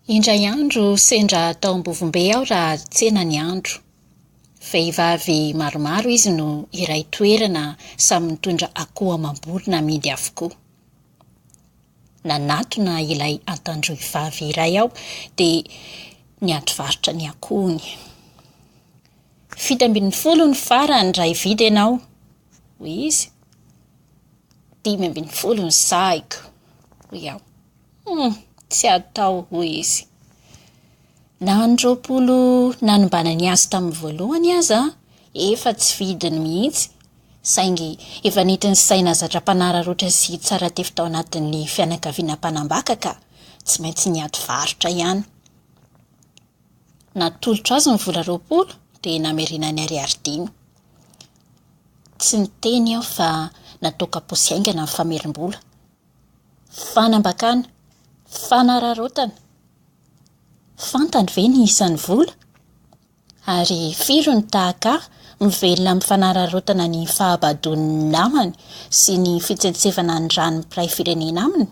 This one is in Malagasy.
Indray andro sendra tao Ambovombe aho raha tsena ny andro. Vehivavy maromaro izy no iray toerana samy nitondra akoho amam-borona amidy avokoa. Nanatona ilay Antandroy vavy iray aho dia niady varotra ny akohony. 17 ny farany raha hividy ianao, hoy izy. 15 ny sahiko, hoy aho. Hum, tsy atao, hoy izy. Na ny 20 nanombanany azy tamin'ny voalohany aza efa tsy vidiny mihitsy, saingy efa nentin'ny saina zatra mpanararaotra sy tsara tefy tao anatin'ny fianakaviana mpanambaka ka tsy maintsy niady varotra ihany. Natolotro azy ny vola 20 dia namerenany ariary dimy. Tsy niteny aho fa nataoko am-paosy haingana ny famerim-bola. Fanambakana, fanararaotana. Fantany ve ny isan'ny vola? Ary firy no tahaka ahy mivelona amin'ny fanararaotana ny fahabadoan'ny namany sy ny fitsentsefana ny ran'ny mpiray firenena aminy?